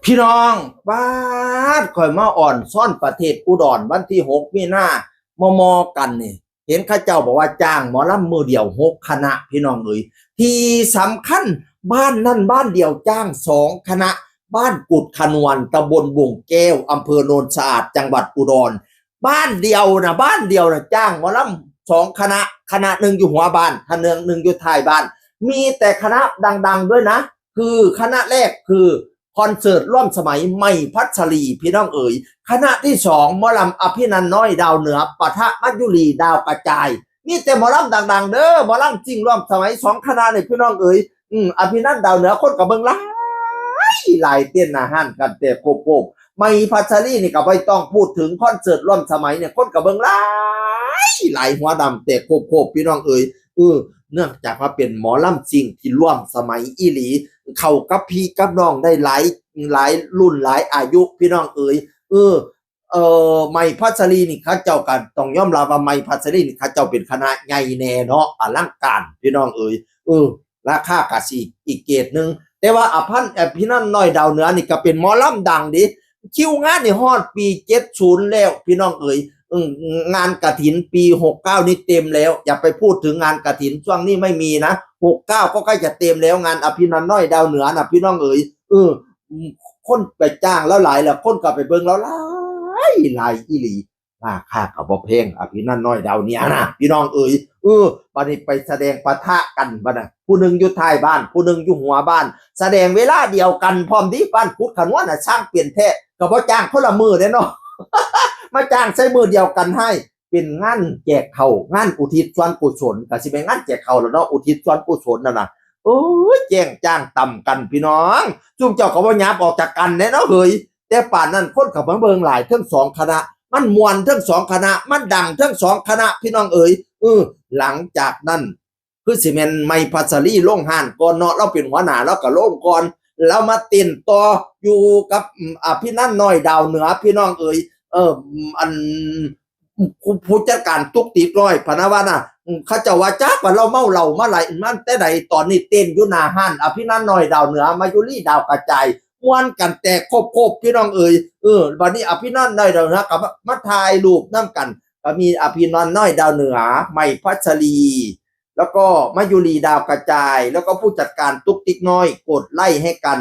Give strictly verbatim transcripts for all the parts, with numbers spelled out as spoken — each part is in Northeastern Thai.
พี่น้อง บาด ข่อยมาอ่อนซ่อนประเทศอุดรวันที่หกมีนามอมอกันนี่ เห็นเขาเจ้าบอกว่าจ้างหมอลำมื้อเดียวหกคณะ พี่น้องเอ๋ย ที่สำคัญ บ้านนั่นบ้านเดียวจ้างสองคณะ บ้านกุดขนวน ตำบลบ่งแก้ว อำเภอโนนสะอาด จังหวัดอุดร บ้านเดียวนะ บ้านเดียวนะ จ้างหมอลำสองคณะ คณะหนึ่งอยู่หัวบ้าน คณะหนึ่งอยู่ท้ายบ้าน มีแต่คณะดังๆด้วยนะ คือคณะแรกคือคอนเสิร์ตร่วมสมัยใหม่พัชรี พี่น้องเอ๋ย คณะที่สองหมอลำอภินันท์น้อยดาวเหนือ ปะทะมายุรีดาวกระจาย มีแต่หมอลำดังๆเด้อ หมอลำซิ่งร่วมสมัยสองคณะนี่ พี่น้องเอ๋ย อืม อภินันท์ดาวเหนือ คนก็เบิ่งหลายหลาย เต้นหน้าฮ้านกันแตกโคบๆ ใหม่พัชรีนี่ก็บ่ต้องพูดถึง คอนเสิร์ตร่วมสมัยเนี่ย คนก็เบิ่งหลายหลาย หัวดำแตกโคบๆ พี่น้องเอ๋ย เออ เนื่องจากว่าเป็นหมอลำซิ่งที่ร่วมสมัยอีหลี เข้ากับพี่กับน้องได้หลายหลายรุ่นหลายอายุ พี่น้องเอ๋ย เออ เอ่อ ใหม่พัชรีนี่ เขาเจ้าก็ต้องยอมรับว่าใหม่พัชรีนี่ เขาเจ้าเป็นคณะใหญ่แน่เนาะ อลังการ พี่น้องเอ๋ย เออ ราคากะสิอีกเกรดหนึ่ง แต่ว่าอภัน อภินันท์น้อยดาวเหนือนี่ก็เป็นหมอลำดังเด้ คิวงานนี่ฮอดปีเจ็ดศูนย์แล้ว พี่น้องเอ๋ย อืม งานกฐินปีหกเก้านี่เต็มแล้ว อย่าไปพูดถึงงานกฐิน ช่วงนี้ไม่มีนะ หกเก้าก็ใกล้จะเต็มแล้ว งานอภินันท์น้อยดาวเหนือน่ะ พี่น้องเอ๋ย เออ อืม คนไปจ้างแล้วหลายแล้ว คนก็ไปเบิ่งแล้วหลายหลายอีหลี ราคาก็บ่แพง อภินันท์น้อยดาวเหนือน่ะ พี่น้องเอ๋ย เออ บัดนี้ไปแสดงปะทะกันบัดน่ะ ผู้หนึ่งอยู่ท้ายบ้าน ผู้หนึ่งอยู่หัวบ้าน แสดงเวลาเดียวกันพร้อมเด้ บ้านกุดขนวนน่ะ สร้างเปลี่ยนแท้ ก็บ่จ้างคนละมื้อเด้เนาะ มาจ้างใส่มื้อเดียวกันให้ เป็นงานแจกข้าว งานอุทิศส่วนกุศล ก็สิเป็นงานแจกข้าวแล้วเนาะ อุทิศส่วนกุศลนั่นน่ะ โอ้ย แจ้งจ้างต่ำกันพี่น้อง ซุมเจ้าก็บ่หยาบออกจากกันแน่เนาะเฮ้ย แต่ป่านนั้นคนก็มาเบิ่งหลายทั้งสองคณะ มันม่วนทั้งสองคณะ มันดังทั้งสองคณะ พี่น้องเอ๋ย เออ หลังจากนั้น คือสิแม่นใหม่พัชรีลงฮ้านก่อนเนาะ ลาวเป็นหัวหน้า ลาวก็ลงก่อน ลาวมาเต้นต่ออยู่กับ อืม อภินันท์น้อยดาวเหนือ พี่น้องเอ๋ย เออ อัน ผู้จัดการตุ๊กติ๊กน้อยพะนะว่าน่ะ อืม เขาเจ้าว่าจักว่าลาวเมาเหล้ามาหลาย มันแต่ใด ตอนนี้เต้นอยู่หน้าฮ้าน อภินันท์น้อยดาวเหนือ มายุรีดาวกระจาย ม่วนกันแตกโคบๆ พี่น้องเอ๋ย เออ บัดนี้อภินันท์น้อยดาวเหนือก็มา มาถ่ายรูปนำกัน ก็มีอภินันท์น้อยดาวเหนือ ใหม่พัชรี แล้วก็มายุรีดาวกระจาย แล้วก็ผู้จัดการตุ๊กติ๊กน้อย กดไลค์ให้กัน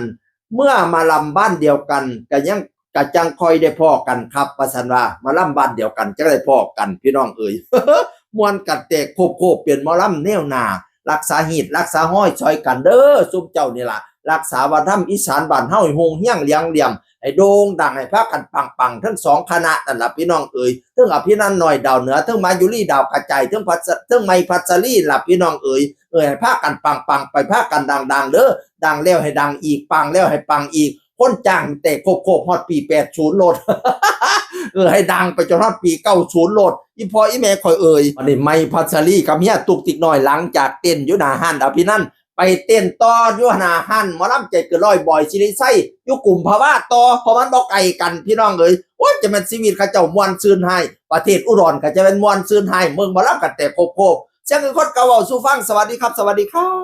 เมื่อมาลำบ้านเดียวกัน ก็ยัง ก็จั่งค่อยได้พ้อกันครับ ว่าซั่นว่า มาลำบ้านเดียวกันจั่งได้พ้อกัน พี่น้องเอ๋ย ม่วนกันแตกโคบๆ เป็นหมอลำแนวหน้า รักษาฮีตรักษาฮอยซ่อยกันเด้อ ซุมเจ้านี่ล่ะ รักษาวัฒนธรรมอีสานบ้านเฮาให้ฮงเฮียงเหลืองเหลี่ยม ให้โด่งดัง ให้พากันปังๆ ทั้งสองคณะนั่นล่ะ พี่น้องเอ๋ย ทั้งอภินันท์น้อยดาวเหนือ ทั้งมายุรีดาวกระจาย ทั้งพัช ทั้งใหม่พัชรีล่ะ พี่น้องเอ๋ย เอ้ย ให้พากันปังๆ ไป พากันดังๆ เด้อ ดังแล้วให้ดังอีก ปังแล้วให้ปังอีก คนจ้างแตกโคบๆ ฮอดปีแปดศูนย์โลด เออ ให้ดังไปจนฮอดปีเก้าศูนย์โลด อีพ่ออีแม่ข่อยเอ๋ย อันนี้ใหม่พัชรีกับเฮียตุ๊กติ๊กน้อย หลังจากเต้นอยู่หน้าฮ้านอภินันท์ ไปเต้นต่ออยู่หน้าฮ้านหมอลำใจเกินร้อย บอยศิริชัย อยู่กุมภาวะต่อ เพราะมันบ่ไกลกัน พี่น้องเอ๋ย โอ้ย จะแม่นชีวิตเขาเจ้าม่วนซื่นฮ้าย ประเทศอุดรก็จะแม่นม่วนซื่นฮ้าย เมืองหมอลำกันแตกโคบๆ เสียงคือคนเก่าเว้าสู่ฟัง สวัสดีครับ สวัสดีครับ